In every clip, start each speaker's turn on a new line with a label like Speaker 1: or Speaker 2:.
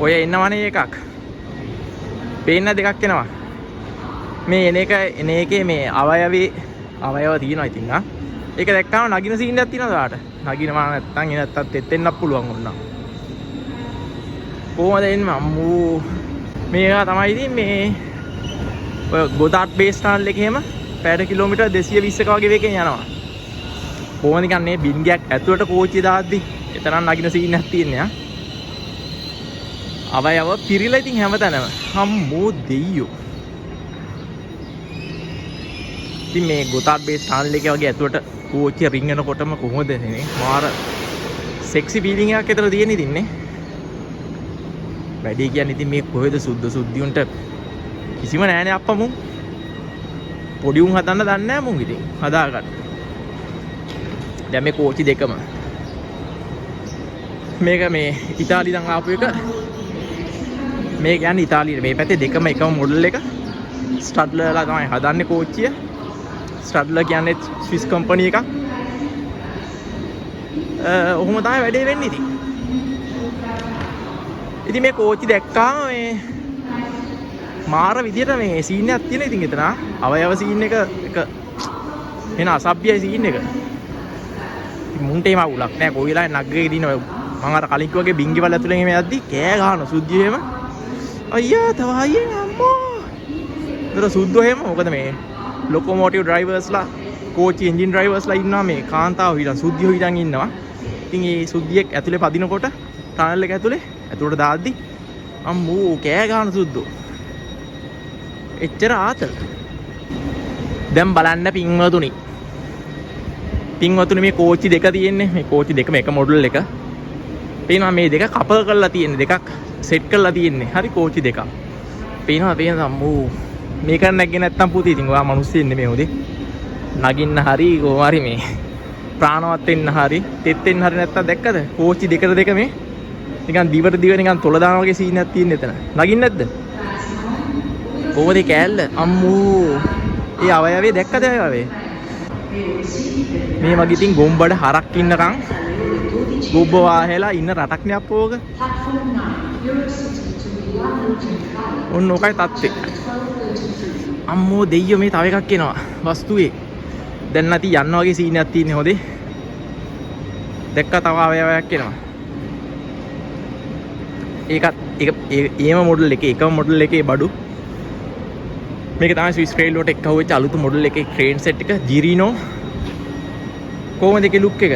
Speaker 1: ඔය එන්නවනේ එකක්. පේන්න දෙකක් එනවා. මේ එන එක එන එකේ මේ අවයවේ අවයව තියෙනවා ඉතින් ආ. ඒක දැක්කම නගින සීන් එකක් තියෙනවද ඔයාලට? නගිනවා නැත්තම් ඒ නැත්තම් තෙත් වෙන්නත් පුළුවන් ඕන්න. කොහොමද එන්නේ අම්මෝ. මේවා තමයි ඉතින් මේ ඔය ගොතාඩ් බේස් ටනල් එකේ එහෙම පැයට කිලෝමීටර් 220ක වගේ වේගයෙන් යනවා. කොහොමද නිකන් මේ බින්ගයක් ඇතුළට කෝච්චිය දාද්දි එතරම් නගින සීන් එකක් තියෙන්නේ ආ. අවයව පිරීලා ඉතින් හැමතැනම. අම්මෝ දෙයියෝ. ඉතින් මේ ගොතාඩ් බේස් ටනල් එකේ වගේ ඇතුළට කෝච්චිය රිංගනකොටම කොහොමද නේ මාර සෙක්සි ෆීලිං එකක් ඇතර තියෙන ඉතින් නේ. වැඩි කියන්නේ ඉතින් මේ කොහෙද සුද්ධ සුද්ධියුන්ට කිසිම නෑනේ අප්පා මුන්. පොඩි උන් හදන්න දන්නේ නෑ මුන් ඉතින් හදාගන්න. දැන් මේ කෝච්චි දෙකම මේක මේ ඉතාලි ඉඳන් ආපු එක. මේ කියන්නේ ඉතාලියට මේ පැත්තේ දෙකම එකම මොඩල් එක. ස්ටඩ්ලර්ලා තමයි හදන්නේ කෝච්චිය. ස්ටඩ්ලර් කියන්නේ ස්විස් කම්පැනි එකක්. ඔහොම තමයි වැඩේ වෙන්නේ ඉතින්. ඉතින් මේ කෝච්චි දැක්කාම මේ මාර විදියට මේ සීන් එකක් තියෙන ඉතින් එතන අවයව සීන් එක එක එන අසභ්‍යයි සීන් එක. ඉතින් මුන්ට එහෙම අවුලක් නෑ. කොයි වෙලාවෙ නග්ගගේ දින ඔය මං අර කලින් කිව්වාගේ බින්ගිවල් ඇතුලෙන් එහෙම යද්දි කෑ ගහන සුද්ධිය එහෙම අයියා තව හයියෙන් අම්මෝ. ඒතර සුද්දෝ එහෙම මොකද මේ ලොකෝමෝටිව් ඩ්‍රයිවර්ස්ලා කෝච්චි එන්ජින් ඩ්‍රයිවර්ස්ලා ඉන්නවා මේ කාන්තාව හිටන් සුද්ධියෝ හිටන් ඉන්නවා. ඉතින් ඒ සුද්ධියෙක් ඇතුලේ පදිනකොට ටනල් එක ඇතුලේ ඇතුලට දාද්දි අම්මෝ කෑ ගහන සුද්දෝ. එච්චර ආතල්. දැන් බලන්න පින්වතුනි. පින්වතුනි මේ කෝච්චි දෙක තියෙන්නේ. මේ කෝච්චි දෙකම එක මොඩල් එක. පේනවා මේ දෙක කපල් කරලා තියෙන්නේ. දෙකක් සෙට් කරලා තියෙන්නේ. හරි කෝච්චි දෙකක්. පේනවා පේනවා අම්මෝ. මේක නැග්ගේ නැත්තම් පුතේ ඉතින් ඔයා මිනිස්සු නෙමෙයි හොඳේ. නගින්න හරි කොහොම හරි මේ ප්‍රාණවත් වෙන්න හරි තෙත් වෙන්න හරි නැත්තම් දැක්කද? කෝච්චි දෙකට දෙක මේ නිකන් දිවට දිව නිකන් තොල දාන වගේ සීන් එකක් තියෙන එතන. නගින්න නැද්ද? කොහොමද ඒ කෑල්ල? අම්මෝ. ඒ අවයවේ දැක්කද අවයවේ? මේ වගේ ඉතින් ගොම්බඩ හරක් ඉන්නකම් ගොබ්බ වාහෙලා ඉන්න රටක් නේ අප්පෝ ඕක.
Speaker 2: Platform 9, Eurocity to Milano Centrale
Speaker 1: ඔන්න ඕකයි තත්ත්වේ.
Speaker 2: 12:33.
Speaker 1: අම්මෝ දෙයියෝ මේ තව එකක් එනවා වස්තුවේ. දැන් නැති යන්න වගේ සීන් එකක් තියෙන්නේ හොඳේ. දැක්කා තව අවයවයක් එනවා. ඒකත් ඒක ඒම මොඩල් එකේ එකම මොඩල් එකේ බඩු. මේක තමයි ස්විස් රේල් වලට එක්ක වෙච්ච අලුත් මොඩල් එකේ ට්‍රේන් සෙට් එක ජිරිනෝ. කොහොමද ඒකේ ලුක් එක?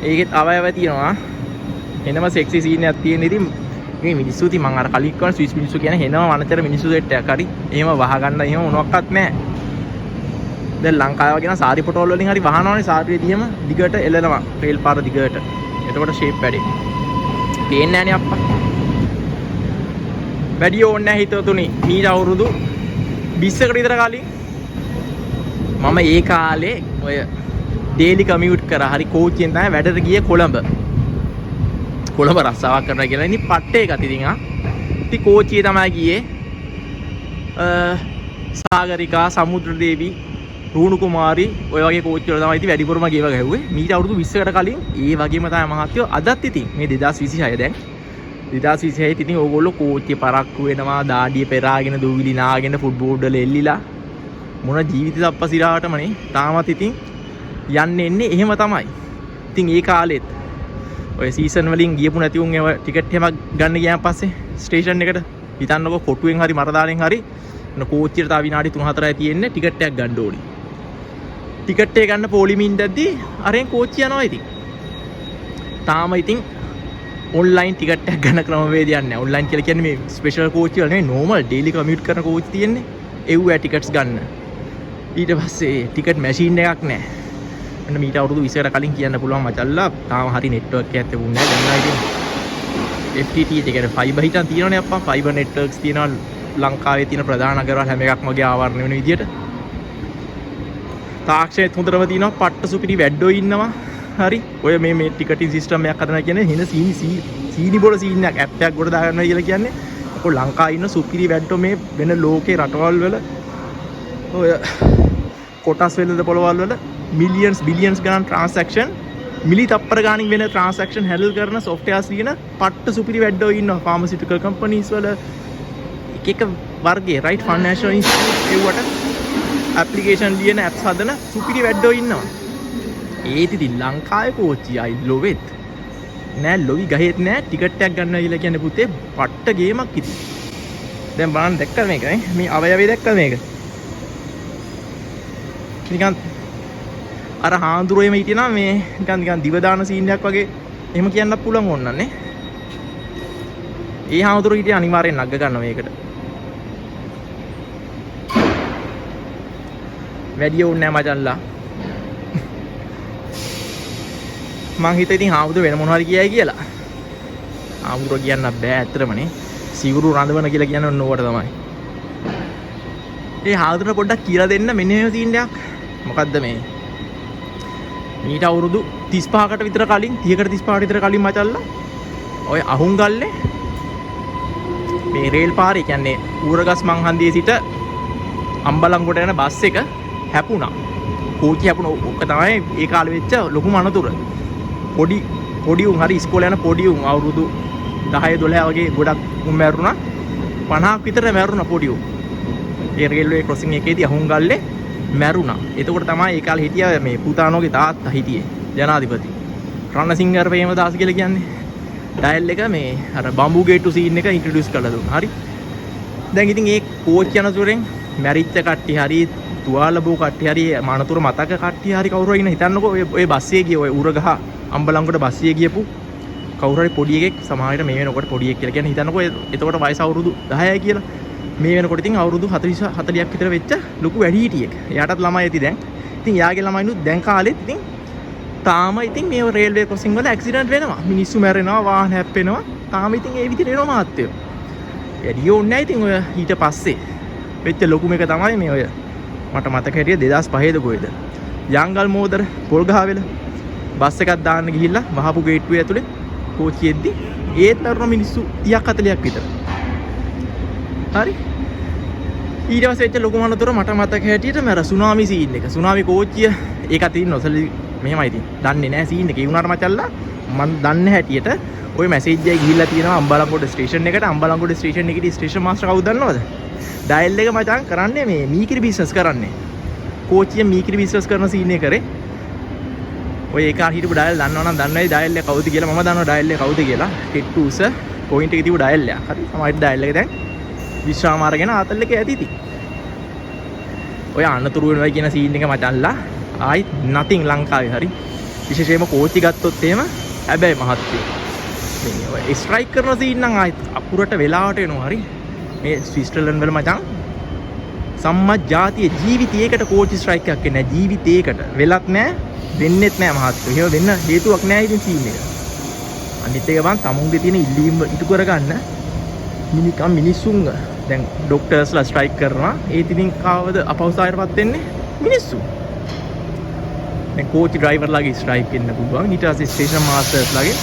Speaker 1: ඒකෙත් අවයව තියෙනවා. එනම සෙක්සි සීන් එකක් තියෙන ඉතින් මේ මිනිස්සු ඉතින් මං අර කලින් කිව්වා ස්විස් මිනිස්සු කියන්නේ හෙනම වනචර මිනිස්සු සෙට් එකක් හරි. එහෙම වහ ගන්න එහෙම මොනවත් නැහැ. දැන් ලංකාවේ වගේ නම් සාරි පොටෝල් වලින් හරි වහනවනේ සාරිය දිහම දිගට එලනවා රේල් පාර දිගට. එතකොට ෂේප් වැඩි. පේන්නේ නැහනේ අප්පා. වැඩි ඕනේ නැහැ හිතවතුනි. මීට අවුරුදු 20කට විතර කලින් මම ඒ කාලේ ඔය ඩේලි කමියුට් කරා හරි කෝච්චියෙන් තමයි වැඩට ගියේ කොළඹ. කොළඹ රස්සාවක් කරනවා කියලා ඉතින් පට්ට එකක් ඉතින් ආ. ඉතින් කෝච්චියේ තමයි ගියේ. සාගරිකා, සමුද්‍ර දේවි, රුහුණු කුමාරි ඔය වගේ කෝච්චි වල තමයි ඉතින් වැඩිපුරම ගේව ගැහුවේ. මීට අවුරුදු 20කට කලින් ඒ වගේම තමයි මහත්තයෝ අදත් ඉතින් මේ 2026 දැන් 2026 ඉතින් ඕගොල්ලෝ කෝච්චිය පරක්කු වෙනවා, දාඩිය පෙරාගෙන දූවිලි නාගෙන ෆුට්බෝඩ් වල එල්ලිලා මොන ජීවිතද අප්පා සිරාවටම නේ. තාමත් ඉතින් යන්න එන්නේ එහෙම තමයි. ඉතින් ඒ කාලෙත් ඔය සීසන් වලින් ගියපු නැති උන් ඒව ටිකට් එහෙම ගන්න ගියාන් පස්සේ ස්ටේෂන් එකට හිතන්නකෝ කොටුවෙන් හරි මරදාලෙන් හරි ඔන්න කෝච්චියට තව විනාඩි 3-4යි තියෙන්නේ ටිකට් එකක් ගන්න ඕනි. ටිකට් එක ගන්න පොලිමින් ඉඳද්දි අරෙන් කෝච්චිය යනවා ඉතින්. තාම ඉතින් ඔන්ලයින් ටිකට් එකක් ගන්න ක්‍රමවේදයක් නැහැ. ඔන්ලයින් කියලා කියන්නේ මේ ස්පෙෂල් කෝච්චි වල නෙවෙයි නෝමල් ඩේලි කමියුට් කරන කෝච්චි තියෙන්නේ. එව්වා ටිකට්ස් ගන්න. ඊට පස්සේ ටිකට් මැෂින් එකක් නැහැ. ඔන්න මීට අවුරුදු 20කට කලින් කියන්න පුළුවන් මචල්ලා තාම හරි නෙට්වර්ක් එකක් තිබුණේ නැහැ. දැන් නම් ඉතින් FTT ඒ කියන්නේ ෆයිබර් හිටන් තියෙනවනේ අප්පා. ෆයිබර් නෙට්වර්ක්ස් තියෙනවා ලංකාවේ තියෙන ප්‍රධාන නගරවල හැම එකක්ම වගේ ආවරණය වෙන විදියට. තාක්ෂණයත් හොඳටම තියෙනවා. පට්ට සුපිරි වැඩ්ඩෝ ඉන්නවා. හරි. ඔය මේ මේ ටිකටින් සිස්ටම් එකක් හදනවා කියන්නේ හින සීනි සීනි බොල සීන් එකක් ඇප් එකක් ගොඩ දාගන්නවා කියලා කියන්නේ. ඔක ලංකාවේ ඉන්න සුපිරි වැඩ්ඩෝ මේ වෙන ලෝකේ රටවල් වල ඔය කොටස් වෙළඳ පොළවල් වල මිලියන්ස් බිලියන්ස් ගණන් ට්‍රාන්සැක්ෂන් මිලි තප්පර ගානින් වෙන ට්‍රාන්සැක්ෂන් හැන්ඩල් කරන සොෆ්ට්වෙයාර්ස් ලියන පට්ට සුපිරි වැඩෝ ඉන්නවා ෆාමසිටිකල් කම්පනීස් වල. එක එක වර්ගයේ, රයිට්, ෆයිනෑන්ෂල් ඉන්ස්ටිටියුට් එව්වට ඇප්ලිකේෂන් ලියන, ඇප්ස් හදන සුපිරි වැඩෝ ඉන්නවා. ඒත් ඉතින් ලංකාවේ කෝච්චි අයි ලොවෙත් නෑ, ලොවි ගහෙත් නෑ. ටිකට් එකක් ගන්න කියලා කියන්නේ පුතේ පට්ට ගේමක් ඉතින්. දැන් බලන්න, දැක්කද මේක නේ? මේ අවයවය දැක්කද මේක? නිකන් අර හාමුදුරුවෝ එහෙම හිටියනම් මේ නිකන් නිකන් දිව දාන සීන් එකක් වගේ එහෙම කියන්නත් පුළුවන් ඕනනම් නේ. ඒ හාමුදුරුවෝ හිටිය අනිවාර්යෙන් නග ගන්න මේකට. වැඩි ඕනේ නෑ මචංලා. මං හිතුවා ඉතින් හාමුදුරුවෝ වෙන මොනවා හරි කියයි කියලා. හාමුදුරුවෝ කියන්න බෑ ඇත්තටමනේ. සිවුරු රඳවන කියලා කියන්නේ ඔන්න ඕවට තමයි. ඒ හාමුදුරුවෝ පොඩ්ඩක් කියලා දෙන්න මෙන්න මෙහෙම සීන් එකක්. මොකද්ද මේ? මීට අවුරුදු 35කට විතර කලින්, 30කට 35කට විතර කලින් මචල්ලා ඔය අහුන්ගල්ලේ මේ රේල් පාරේ, කියන්නේ ඌරගස් මං හන්දියේ සිට අම්බලන්ගොඩ යන බස් එක හැපුණා. කෝච්චි හැපුණා. ඔක තමයි ඒ කාලේ වෙච්ච ලොකුම අනතුර. පොඩි පොඩි උන් හරි ඉස්කෝලේ යන පොඩි උන් අවුරුදු 10 12 වගේ ගොඩක් උන් මැරුණා. 50ක් විතර මැරුණා පොඩි උන්. ඒ රේල්වේ ක්‍රොසින් එකේදී අහුන්ගල්ලේ මැරුණා. එතකොට තමයි ඒ කාලේ හිටියා මේ පුතානෝගේ තාත්තා හිටියේ ජනාධිපති. රණසිංහ ප්‍රේමදාස කියලා කියන්නේ. ඩයල් එක මේ අර බම්බු ගේට්ටු සීන් එක ඉන්ට්‍රොඩියුස් කරලා දුන්නා. හරි. දැන් ඉතින් ඒ කෝච්චි අනතුරෙන් මැරිච්ච කට්ටිය හරි, තුවාල බෝ කට්ටිය හරි, අනතුර මතක කට්ටිය හරි කවුරු හරි ඉන්න හිතන්නකෝ ඔය ඔය බස් එකේ ගිය, ඔය උරගහ අම්බලන්ගොඩ බස් එකේ ගියපු කවුරු හරි පොඩි එකෙක් සමහර විට මේ වෙනකොට, පොඩි එකෙක් කියලා කියන්නේ හිතන්නකෝ එතකොට වයස අවුරුදු 10යි කියලා. මේ වෙනකොට ඉතින් අවුරුදු 40 40ක් විතර වෙච්ච ලොකු වැඩිහිටියෙක්. එයාටත් ළමයි ඇති දැන්. ඉතින් එයාගේ ළමයිනුත් දැන් කාලෙත් ඉතින් තාම ඉතින් මේ රේල්වේ ක්‍රොසින් වල ඇක්සිඩන්ට් වෙනවා. මිනිස්සු මැරෙනවා, වාහන හැප්පෙනවා. තාම ඉතින් ඒ විදිහට එනවා මහත්තයෝ. වැඩි ඕනේ නැහැ ඉතින්. ඔය ඊට පස්සේ වෙච්ච ලොකුම එක තමයි මේ ඔය මට මතක හැටියට 2005 ද කොහෙද, යංගල් මෝදර පොල්ගහවෙල බස් එකක් දාන්න ගිහිල්ලා වහපු ගේට්ටුවේ ඇතුලේ කෝච්චි එද්දි ඒත් මැරුණ මිනිස්සු 30ක් 40ක් විතර. හරි. ඊට පස්සේ වෙච්ච ලොකුම අනතුර මට මතක හැටියට මර සුනාමි සීන් එක. සුනාමි කෝච්චිය ඒකත් ඉතින් නොසලී මෙහෙමයි ඉතින්. දන්නේ නෑ සීන් එක. ඒ වුණාට මචල්ලා මං දන්න හැටියට ඔය මැසේජ් එක ගිහිල්ලා තියෙනවා අම්බලන්ගොඩ ස්ටේෂන් එකට. අම්බලන්ගොඩ ස්ටේෂන් එකේ ස්ටේෂන් මාස්ටර් කවුද දන්නවද? ඩයල් එක මචං කරන්නේ මේ මීකිරි බිස්නස් කරන්නේ. කෝච්චිය මීකිරි බිස්නස් කරන සීන් එක කරේ. ඔය එක හිටපු ඩයල් දන්නවා නම් දන්නවයි ඩයල් එක කවුද කියලා. මම දන්නවා ඩයල් එක කවුද කියලා. කෙට්ටු උස පොයින්ට් එකේ තිබු ඩයල් එක. හරි. සමහර ඩයල් එක දැන් විශ්‍රාම අරගෙන ආතල් එකේ ඇති ඉතින්. ඔය අනතුරු වෙනවා කියන සීන් එක මචංලා ආයිත් nothing ලංකාවේ. හරි. විශේෂයෙන්ම කෝච්චි ගත්තොත් එහෙම හැබැයි මහත්තයෝ මේ ඔය ස්ට්‍රයික් කරන සීන් නම් ආයිත් අකුරට වෙලාවට එනවා. හරි. මේ ස්විට්සර්ලන්ඩ් වල මචං සම්මත් ජාතිය ජීවිතයකට කෝච්චි ස්ට්‍රයික් එකක් එන්නේ නැහැ. ජීවිතයකට වෙලත් නැහැ, වෙන්නෙත් නැහැ මහත්තයෝ. එහෙම වෙන්න හේතුවක් නැහැ ඉතින් සීන් එක. අනිත් එක බං තමුන්ගේ තියෙන ඉල්ලීම් ඉටු කරගන්න මිනිකම් මිනිස්සුන් දැන් ඩොක්ටර්ස්ලා ස්ට්‍රයික් කරනවා. ඒත් ඉතින් කාවද අපහසුතාවයටපත් වෙන්නේ? මිනිස්සු. දැන් කෝච්චි ඩ්‍රයිවර්ලාගේ ස්ට්‍රයික් වෙන්න පුළුවන්. ඊට පස්සේ ස්ටේෂන් මාස්ටර්ස්ලාගේ.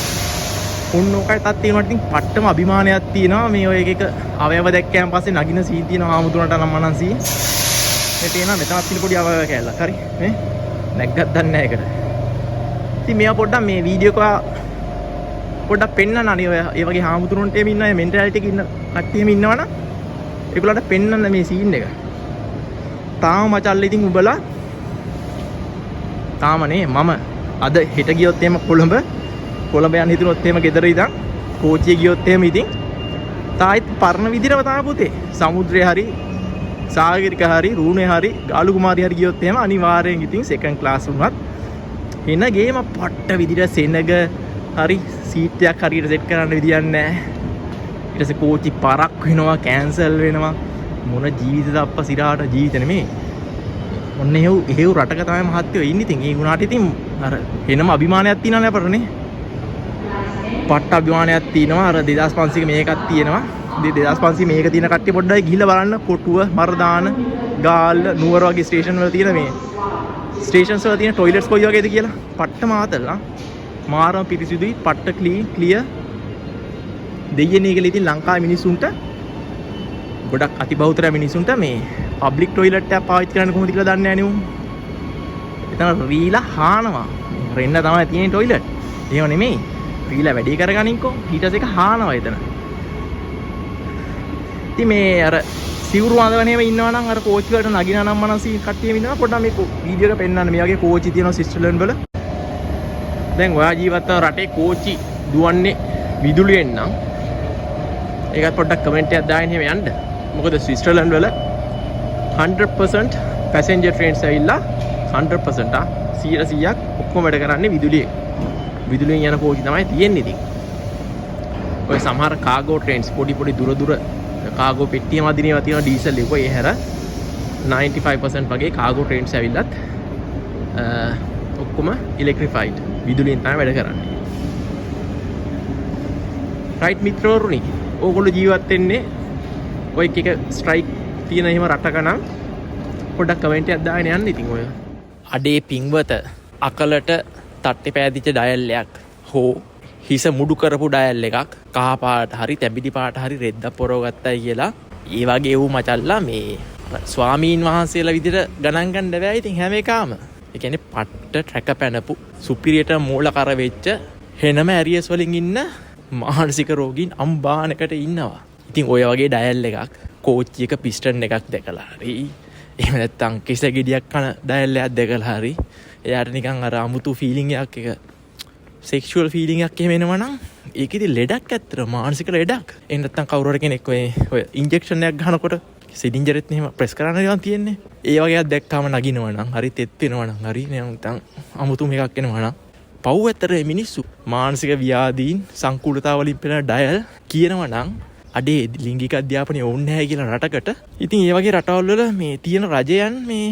Speaker 1: ඔන්න ඔකයි තත් තියෙනවා. ඉතින් පට්ටම අභිමානයක් තියෙනවා මේ ඔය එක එක අවයව දැක්කයන් පස්සේ නගින සීන් තියෙනවා ආමුතුනට නම් මනන් සීන්. මේ තියෙනවා මෙතනක් තියෙන පොඩි අවයව කෑල්ලක්. හරි. මේ නැග්ගත් දන්නේ නැහැ ඒකට. ඉතින් මේවා පොඩ්ඩක් මේ වීඩියෝ එක පොඩ්ඩක් පෙන්නන්න අනේ ඔය ඒ වගේ හාමුදුරුවන්ට එහෙම ඉන්න අය, මෙන්ටැලිටි එකේ ඉන්න කට්ටිය එහෙම ඉන්නවනම් ඒගොල්ලන්ට පෙන්නන්න මේ සීන් එක. තාම මචල්ල ඉතින් උඹලා තාම නේ මම අද හෙට ගියොත් එහෙම කොළඹ කොළඹ යන්න හිතුනොත් එහෙම ගෙදර ඉඳන් කෝච්චිය ගියොත් එහෙම ඉතින් තායිත් පරණ විදිහටම තමයි පුතේ. සමුද්‍රය හරි සාගරික හරි රුණේ හරි ගාලු කුමාරි හරි ගියොත් එහෙම අනිවාර්යෙන් ඉතින් සෙකන්ඩ් ක්ලාස් වුණත් එන ගේම පට්ට විදිහට සෙනග. හරි, සීට් එකක් හරියට සෙට් කරන්න විදියක් නැහැ. ඊට පස්සේ කෝච්චි පරක් වෙනවා, කැන්සල් වෙනවා. මොන ජීවිතද අප්පා, සිරාට ජීවිත නෙමෙයි. ඔන්න එහෙව් එහෙව් රටක තමයි මහත්තයෝ ඉන්නේ ඉතින්. ඒ වුණාට ඉතින් අර වෙනම අභිමානයක් තියෙනවනේ අපරනේ. පට්ට අභිමානයක් තියෙනවා. අර 2500 මේකක් තියෙනවා. ඉතින් 2500 මේක තියෙන කට්ටිය පොඩ්ඩක් ගිහිල්ලා බලන්න කොටුව, මරදාන, ගාල්ල, නුවර වගේ ස්ටේෂන් වල තියෙන මේ ස්ටේෂන්ස් වල තියෙන ටොයිලට්ස් කොයි වගේද කියලා. පට්ට මාතල් ආ. මාරම පිරිසිදුයි, පට්ට ක්ලීන්, ක්ලියර්. දෙයියනේ කියලා ඉතින් ලංකාවේ මිනිස්සුන්ට ගොඩක් අතිබහුතර මිනිස්සුන්ට මේ පබ්ලික් ටොයිලට් එකක් පාවිච්චි කරන්න කොහොමද කියලා දන්නේ නැහැ නේ උන්. එතන රීලා හානවා. රෙන්න තමයි තියෙන ටොයිලට්. එහෙම නෙමෙයි. පීලා වැඩි කරගනින්කෝ. ඊට පස්සේ ඒක හානවා එතන. ඉතින් මේ අර සිවුරු අඳවන එහෙම ඉන්නවා නම් අර කෝච්චි වලට නගිනා නම් මනසි කට්ටියම ඉන්නවා පොඩ්ඩක් මේ වීඩියෝ එක පෙන්නන්න. මේ වගේ කෝච්චි තියෙනවා ස්විට්සර්ලන්ඩ් වල. දැන් ඔයා ජීවත් වෙන රටේ කෝච්චි දුවන්නේ විදුලියෙන් නම් ඒකත් පොඩ්ඩක් කමෙන්ට් එකක් දාගෙන එහෙම යන්න. මොකද ස්විට්සර්ලන්ඩ් වල 100% පැසෙන්ජර් ට්‍රේන්ස් ඇවිල්ලා 100% ආ 100%ක් ඔක්කොම වැඩ කරන්නේ විදුලියෙන්. විදුලියෙන් යන කෝච්චි තමයි තියෙන්නේ ඉතින්. ඔය සමහර කාගෝ ට්‍රේන්ස් පොඩි පොඩි දුර දුර කාගෝ පෙට්ටිය මදින ඒවා තියෙනවා ඩීසල් එක. ඒ හැර 95% වගේ කාගෝ ට්‍රේන්ස් ඇවිල්ලත් ඔක්කොම ඉලෙක්ට්‍රිෆයිඩ් විදුලියෙන් තමයි වැඩ කරන්නේ. රයිට් මිත්‍රවරුනි, ඕගොල්ලෝ ජීවත් වෙන්නේ ඔය එක එක ස්ට්‍රයික් තියෙන එහෙම රටක නම් පොඩ්ඩක් කමෙන්ට් එකක් දාගෙන යන්න ඉතින් ඔය. අඩේ පින්වත, අකලට තට්ටේ පෑදිච්ච ඩයල් එකක් හෝ හිස මුඩු කරපු ඩයල් එකක් කහ පාට හරි තැඹිලි පාට හරි රෙද්දක් පොරව ගත්තයි කියලා ඒ වගේ ඌ මචල්ලා මේ ස්වාමීන් වහන්සේලා විදිහට ගණන් ගන්න බෑ ඉතින් හැම එකම. ඒ කියන්නේ පට්ට ට්‍රැක පැනපු සුපිරියට මූල කර වෙච්ච හෙනම ඇරියස් වලින් ඉන්න මානසික රෝගීන් අම්බානකට ඉන්නවා. ඉතින් ඔය වගේ ඩයල් එකක් කෝච්චි එක පිස්ටන් එකක් දැකලා හරි එහෙම නැත්තම් කෙස ගෙඩියක් කන ඩයල් එකක් දැකලා හරි එයාට නිකන් අර අමුතු ෆීලිං එකක් එක සෙක්ෂුවල් ෆීලිං එකක් එහෙම එනවා නම් ඒක ඉතින් ලෙඩක් ඇත්තට මානසික ලෙඩක්. එහෙම නැත්තම් කවුරු හරි කෙනෙක් ඔය ඔය ඉන්ජෙක්ෂන් එකක් ගහනකොට සිරින්ජරෙත් එහෙම ප්‍රෙස් කරන්න ඒවා තියෙන්නේ. ඒ වගේ එකක් දැක්කම නගිනවා නම් හරි තෙත් වෙනවා නම් හරි නැත්නම් අමුතුම එකක් එනවා නම් පව් ඇත්තට මේ මිනිස්සු මානසික ව්‍යාධීන් සංකූලතා වලින් පෙළෙන ඩයල් කියනවා නම් අඩේ ලිංගික අධ්‍යාපනය ඕනේ නැහැ කියලා රටකට. ඉතින් ඒ වගේ රටවල් වල මේ තියෙන රජයන් මේ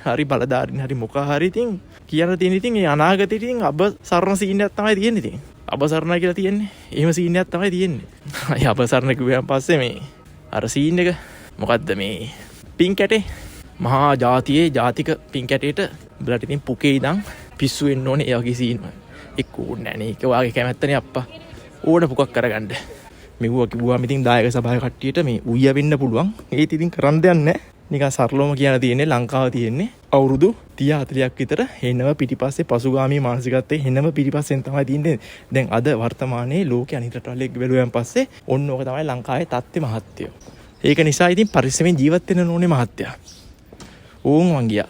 Speaker 1: හරි බලධාරීන් හරි මොකා හරි ඉතින් කියන්න තියෙන ඉතින් ඒ අනාගතේ ඉතින් අබ සරණ සීන් එකක් තමයි තියෙන්නේ ඉතින්. අබ සරණයි කියලා තියෙන්නේ. එහෙම සීන් එකක් තමයි තියෙන්නේ. අය අබ සරණ කිව්වන් පස්සේ මේ අර සීන් එක මොකද්ද මේ පින් කැටේ මහා ජාතියේ ජාතික පින් කැටේට උඹලට ඉතින් පුකේ ඉඳන් පිස්සු වෙන්න ඕනේ ඒ වගේ සීන් එක්ක ඕනේ නෑනේ. ඒක ඔයාගේ කැමැත්තනේ අප්පා. ඕන පුකක් කරගන්න. මෙව්වා කිව්වම ඉතින් දායක සභාවේ කට්ටියට මේ උయ్య වෙන්න පුළුවන්. ඒත් ඉතින් කරන්න දෙයක් නෑ. නිකන් සරලවම කියන්න තියෙන්නේ ලංකාව තියෙන්නේ අවුරුදු 30 40ක් විතර හෙනම පිටිපස්සේ පසුගාමී මානසිකත්වයේ හෙනම පිටිපස්සෙන් තමයි තියෙන්නේ. දැන් අද වර්තමානයේ ලෝකේ අනිත් රටවල් එක්ක බැලුවන් පස්සේ ඔන්න ඕක තමයි ලංකාවේ තත්ත්වය මහත්තයෝ. ඒක නිසා ඉතින් පරිස්සමෙන් ජීවත් වෙන්න ඕනේ මහත්තයා. ඕන් මං ගියා.